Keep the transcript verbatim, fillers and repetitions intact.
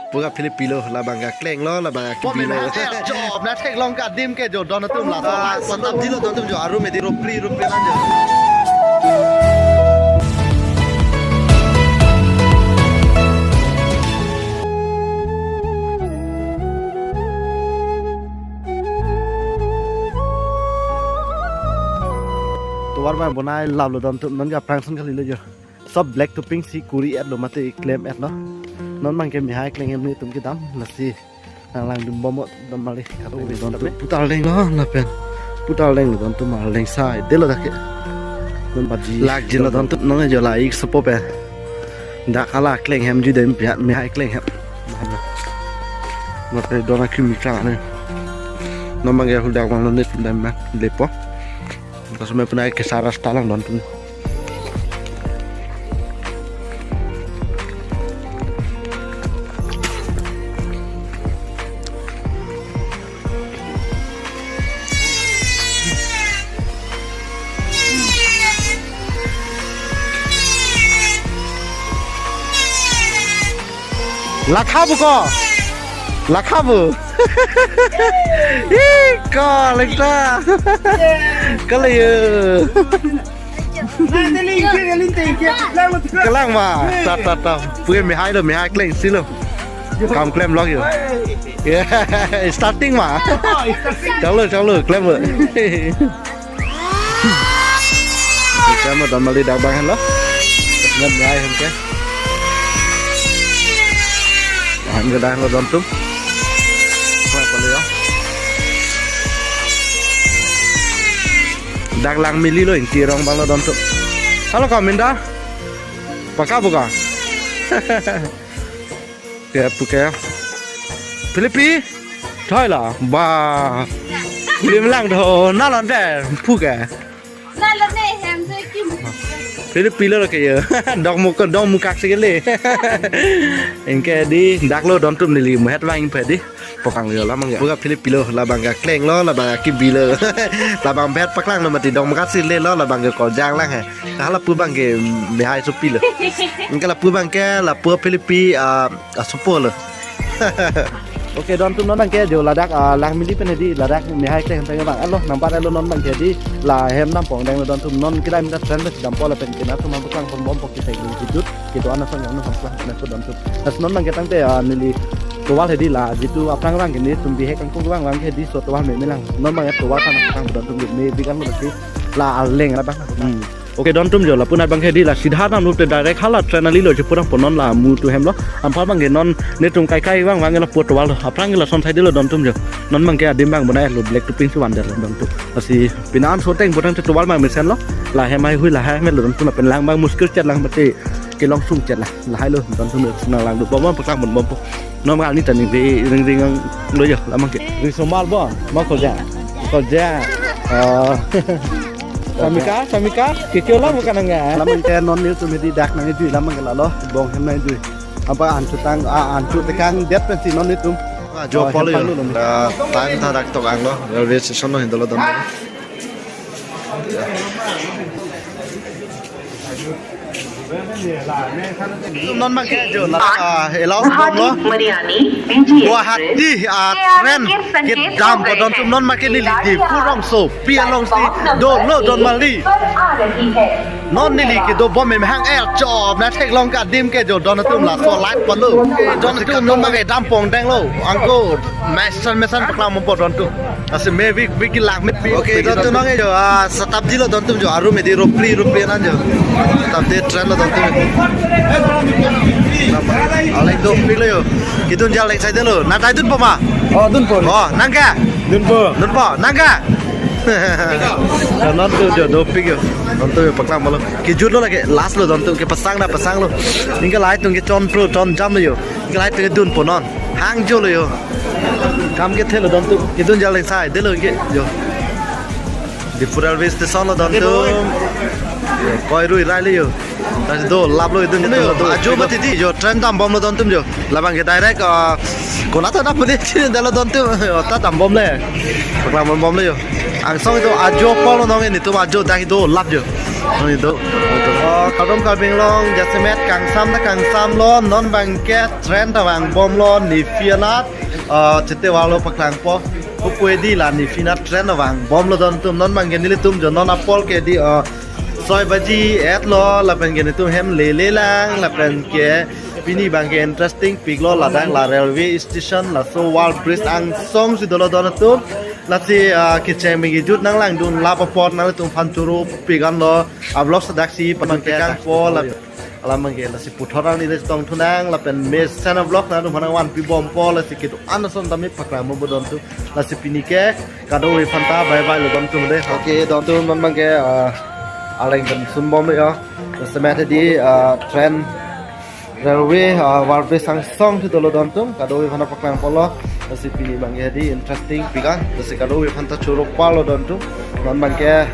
Puka Philip pilo, labang ke kleng lo, labang ke bi lo. Job na theklong ke adim ke jo don atum la. Ah, Satabdi lo don atum jo, arum edi ropri ropri nang jo. Tovar abang bonai lap lo don atum, non ke aphrang ason kali lo jo. Sob black topping si kuri et lo mate klem et lo. Non abang ke mehai kleng hem netum kedam lasi nang langdun bom don mali. Don atum putar leng lo lapen. Putar leng lo don atum arleng sai. Delo dak ke. Non baji. Lagji lo don atum non jo la ik sopo pen. Dak hala kleng hem ju dem piat mehai kleng hem. Mate don akimi krang ne. Non abang ke huldak abang lo netum dam ma lepo. Laso me penai ke saras talang don atum. Lakha bu ko. Lakha bu. Ih, ko lekta. Kalayo. Kelang ma. Ta, ta, ta. Puke mehai lo, mehai kleng si lo. Kam klem lok yo. Yeah, starting ma. Chalo, chalo, klem lo. Klem lo don mali dak abang henlo. Ngat mehai hem ke. Hem ke dak lo don atum. Klem lo ya. Dak lang mili lo inti rong abang lo don atum. Halo ka minda. Paka buka. Ke puke. Philip pi. Thoi la. Ba. Philip lang do. Na lon de. Puke. Na lon de hem se kim. Philip pi lo ke yo. Dok muk dok mukak se ke le. Anke di dak lo don atum neli muhet vang pe di. Paklang lo labang ke. Puka Philip pilo, labang ke kleng lo, labang ke bi lo. Labang bet paklang lo mati dong makat si le lo, labang ke kojang lang he. Hala pu abang ke mehai sopi lo. Anke lapu abang ke, lapu Philip pi, ah, asopo lo. Okay, don atum non abang ke jo ladak, ah, lang mili pen hedi ladak mehai kleng pen abang. Alo, nampat alo non abang ke di la hem dam pongdeng lo don atum non kedam ta trend si dam po lapen kena atum paklang pon bom po kisai lu jujut. Kedo-an asong yang nang hamklang na so don atum. Laso non abang ke tangte, ah, neli tovar hedi la, jitu aphrang abang ke netum bihek angkung abang abang ke hedi so tovar meme lang. Non abang ke tovar kan abang don atum me bikan lo si la arleng abang. Hmm. Okay, don atum jo lapu abang ke hedi la sidha nam lote direct hala train ali lo je pura ponon la mu tu hem lo. Anpar abang ke non netum kai kai abang abang ke lapu tovar lo. Aphrang ke lason sai di lo don atum jo. Non abang ke adim abang bonai lo black topping si van der lo don atum. Lasi pini an shooting pura te tovar abang mesen lo. La hem ai hui la hem lo don atum pen lang abang muskil chet lang mate. Kelong sung chet la, lahai lo, don atum nang langdun bom bom paklang bom bom po. Nom kali ta ning ring ring lo jo, labang ke. Ring somar bo, ma ko ja. Ko ja. Oh. Samika, Samika, ke kyo la bukan nang ya. Labang ke non netum hedi dak nang jui labang ke lalo, bong hem nang jui. Apa anchu tang, ah, anchu tekang det pen si non netum. Ah, jo. Oh, polo hem yo. Pang lo. Ah, time ta dak tok ang lo, railway station lo hendo lo don. Non abang ke jo la, ah, allow bom lo. Guwahati, ah, train kedam po don atum non abang ke neli Diphu rongsopi along si dolo don mali. Non neli kedo bom meme hang el chop na theklong ke adim ke jo don atum laso light pon lo. Don atum non abang ke dam pongdeng lo. Angko mesan mesan paklang bom po don atum. Lasi me big big lang me pi. Okay, don atum nang jo, ah, Satabdi lo don atum jo, arum edi ropri ropri nang jo. Satabdi train lo don atum. Alek dopik lo yo. Kedun jal leng sai de lo. Na tai dun po ma? Oh, dun po. Oh, nang ke? Dun po. Dun po, nang ke? Don atum jo dopik yo. Don atum paklang bom lo. Kejut lo lake, last lo don atum kepasang na pasang lo. Anke lahai atum ke chon pro, chon jam lo yo. Anke lahai atum kedun po non. Hang jo lo yo. Kam kethe lo don atum. Kedun jal leng sai de lo ke jo. Diphu railway station lo don atum. Koi rui rai lo yo. Lasi dolaplo itum, itum ajo mati di jo, train dambomlo don atum jo. Labang ke direct, ah, konat ta puni chini dalo don atum, oh, ta dambomle. Paklang bom bomle jo. Angsong itum ajo apotlo nong, itum ajo dak itum lap jo. Nong itum. Oh, kardom Karbi Anglong, jasemet kangsam ta kangsamlo, non abangke train ta vangbomlo, nephi anat, ah, chete vanglo paklangpo. Hupu hedi la nephi anat train vangbomlo don atum, non abangke nelitum jo, non apor ke di, ah, soi baji etlo, lapen ke netum hem lele lang, lapen ke pini abangke interesting piklo, ladak la railway station, laso over bridge angsong si dolo don atum. Lasi, ah, kecheng abangke jut nanglangdun, lap apot nanglitum aphan choro pik anlo, a vlog sadak si pamang ke kangpo, la alam abangke lasi puthot arni le tong thunang, lapen mesen a vlog nanglitum aphan nangvanpi bompo, lasi kedo-an ason tame paklang bompo don atum. Lasi pini ke kadokave aphan ta bye bye lo don atum de. Okay, don atum non abangke, ah, arleng pen sun bomlo jo. Jasemet hedi, ah, train railway, ah, over bridge angsong si dolo don atum. Kadokave aphan ta paklangpolo. Lasi pini abangke hedi interesting pik an. Lasi kadokave aphan ta choro parlo don atum. Non abangke